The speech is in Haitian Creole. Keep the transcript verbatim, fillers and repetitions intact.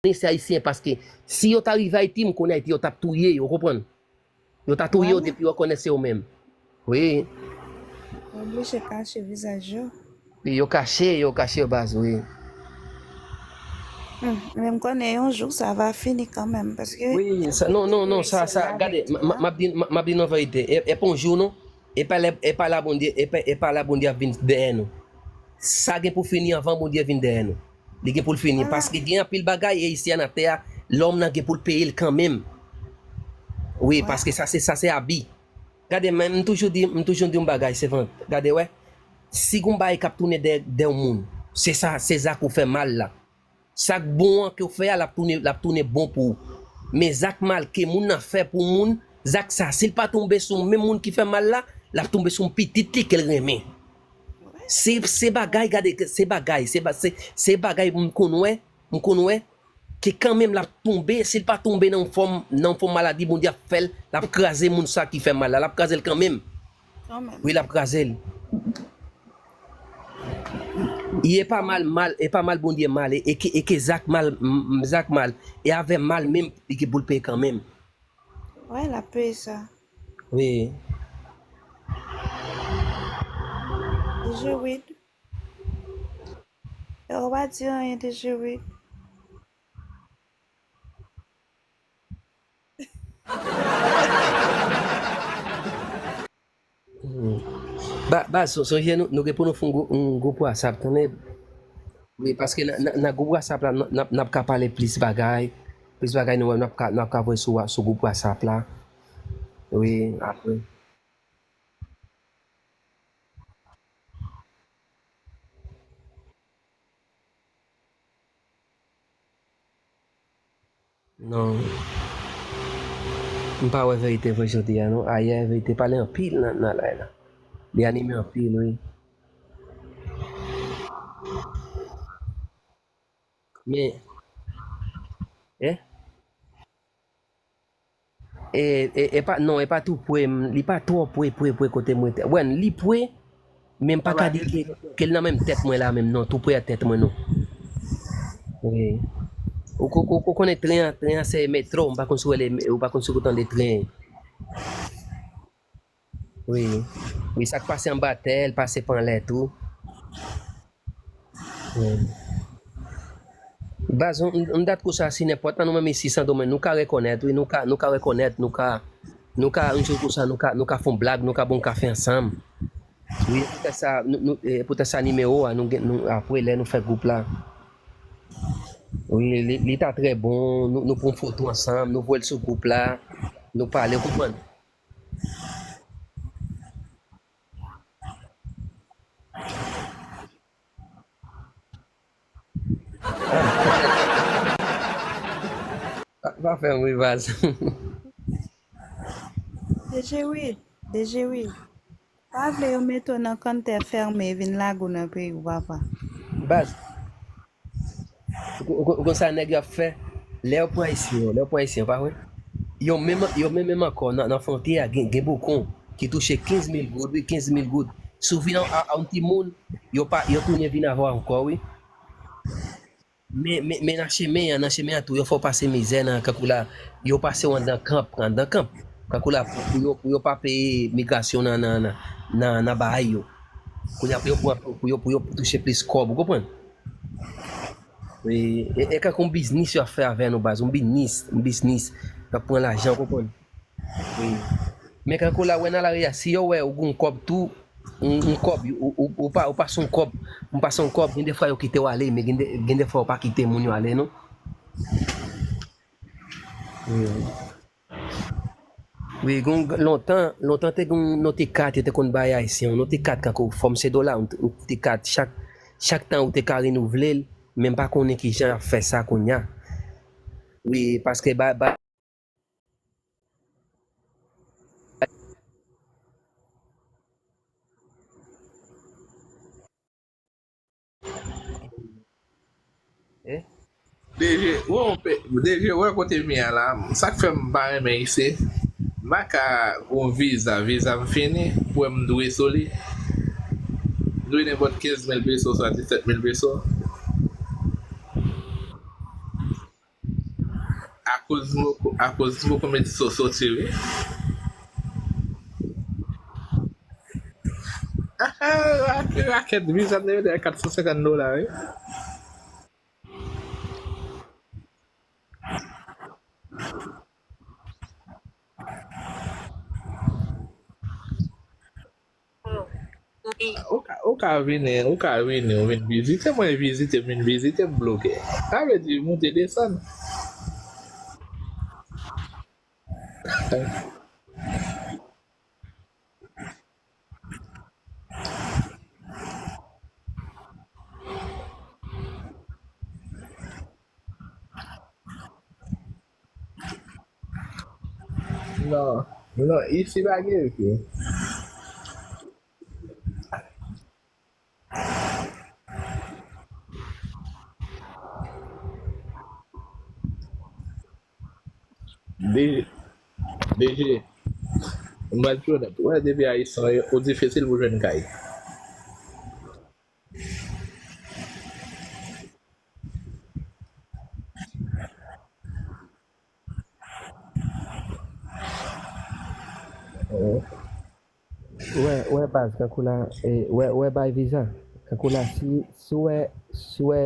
konnen se Ayisyen, paske si yo ta rive Ayiti, m konnen Ayiti, yo t ap touye yo, w konprann? Yo ta touye yo depi yo rekonèt se yo menm. Wi. Yo oblije kache vizaj yo. Wi, yo kache, yo kache yo baz, wi. Hmm, men m konnen yon jou sa va fini kanmenm, paske... Wi, sa, non, non, non, sa, sa, gade, m ap di, m ap di nou verite, e, e pa yon jou, non, e pa lè, e pa la Bondye, e pa, e pa la Bondye ap vin dèyè nou. Sa gen pou fini anvan Bondye vin dèyè nou. Li gen pou l fini. Paske gen anpil bagay e isi a nan tè a, lòm nan gen pou l peye l kanmenm. Wi, paske sa se, sa se abi. Gade, men m toujou di, m toujou di yon bagay, Sevant. Gade, wè. Si gon bagay k ap tounen dèyè, dèyè yon moun, se sa, se zak ou fè mal la. Sa k bon an ke w fè a, l ap tounen, l ap tounen bon pou ou. Men zak mal ke moun nan fè pou moun, zak sa, si l pa tonbe sou menm moun ki fè mal la, l ap tonbe sou yon pitit li ke l renmen. Se, se bagay, gade, se bagay, se, se, se bagay m konn wè, m konn wè, ke kanmenm l ap tonbe, si l pa tonbe nan yon fòm, nan yon fòm maladi, Bondye ap fè l, l ap kraze moun sa ki fè mal la, l ap kraze l kanmenm. Wi, l ap kraze l. E pa mal, mal, e pa mal Bondye mal, e, e ke, e ke zak mal, m, m, zak mal, e avè mal menm, li gen pou l peye kanmenm. Wi, l ap peye sa. Wi. Deje Wid. Yo pa di anyen, Deje Wid. Hmm. Ba, ba, so, sonje nou, nou gen pou nou fè yon gwoup, yon gwoup WhatsApp, tande? Wi, paske nan, nan, nan gwoup WhatsApp la, n, n, n ap ka pale plis bagay. Plis bagay nou wè, n ap ka, n ap ka voye sou, sou gwoup WhatsApp la. Wi, apre. Non. M pa wè Verite vre jodi a, non. Ayè, Verite pale anpil nan, nan live la. Li anime anpil, wi. Men, eh? E, e, e pa, non, e pa tou pre, m, li pa twò pre, pre, pre kote mwen te. Wè, li pre, men m pa ka di ke, ke l nan menm tèt mwen la menm, non, tou pre a tèt mwen, non. Wi. Ou, ou, ou, ou konnen tren an, tren an se metro, m pa konn si w wè le, ou pa konn si w tande tren. Wi. Wi, sa k pase anba tè, l pase pa anlè tou. Wi. Baz, yon, yon dat konsa, si nenpòt nan nou menm isi Sendomeng, nou ka rekonèt, wi, nou ka, nou ka rekonèt, nou ka, nou ka, yon jou konsa, nou ka, nou ka fè yon blag, nou ka bwè yon kafe ansanm. Wi, e poutèt sa, nou, nou, e poutèt sa nimewo a, nou gen, nou, apre, lè nou fè gwoup la. Wi, li, li ta trè bon, nou, nou pran foto ansanm, nou voye l sou gwoup la, nou pale, ou konprann? Pa, pa fè m ri, baz. Deje Wid, Deje Wid. Pa vle yo mete w nan kanntè fèmen e vin lage w nan peyi w, papa. Baz, ou, ou, ou konn sa nèg yo ap fè? Lè yo pran Ayisyen yo, lè yo pran Ayisyen yo, pa vre? Yo menm, yo menm, menm ankò, nan, nan fwontyè a, gen, gen boukon ki touche kenz mil goud, wi, kenz mil goud. Si w vin a, a, a yon timoun, yo pa, yo tounen vin avè w ankò, wi. Men, men, men nan chemen an, nan chemen an tou, yo fè w pase mizè nan, kankou la, yo pase w anndan kanp, anndan kanp. Kankou la, pou, pou yo, pou yo pa peye migrasyon nan, nan, nan, nan, nan bagay yo. Kounye a, pou yo, pou, pou yo, pou yo touche plis kòb, ou konprann? E, e, e kankou yon biznis y ap fè avè nou, baz, yon biznis, yon biznis. Y ap pran lajan, ou konprann? Wi. Men kankou la, wè nan lari a, si yo wè ou gen yon kòb tou, yon, yon kòb, ou, ou, ou pa, ou pase yon kòb, m pase yon kòb, gen defwa yo kite w ale, men gen de, gen defwa yo pa kite moun yo ale, non. Wi. Wi, gen, lontan, lontan te gen yon note kat, yo te konn bay Ayisyen, yon note kat kankou fòm se dola, yon, yon note kat, chak, chak tan ou te ka renouvle l, men m pa konnen kijan y ap fè sa kounye a. Wi, paske ba, ba, Eh? Deje, wè yon pe, Deje, wè kote m ye a la. Sa k fè m pa renmen isi. M pa ka gon viza, viza m fini, pou m dwe sou li. M dwe nenpòt kenz mil peso, swa disèt mil peso. Akoz m poko, akoz m poko mete sou soti, wi. Ah, ah, rakèt, rakèt, viza m te mete a kat san senkant dola, wi. Ou ka, ou ka vini, ou ka vini, ou vin vizite mwen, vizite m, vin vizite m bloke. Sa vle di moute desann. Non, non, isi pa gen isi. DG, DG, m pral di w nèt, ou wè depi Ayisyen yo, ou difisil pou jwenn kay. Wè, wè baz, kankou la, e, wè, wè bay viza. Kankou la, si, si w wè, si w wè,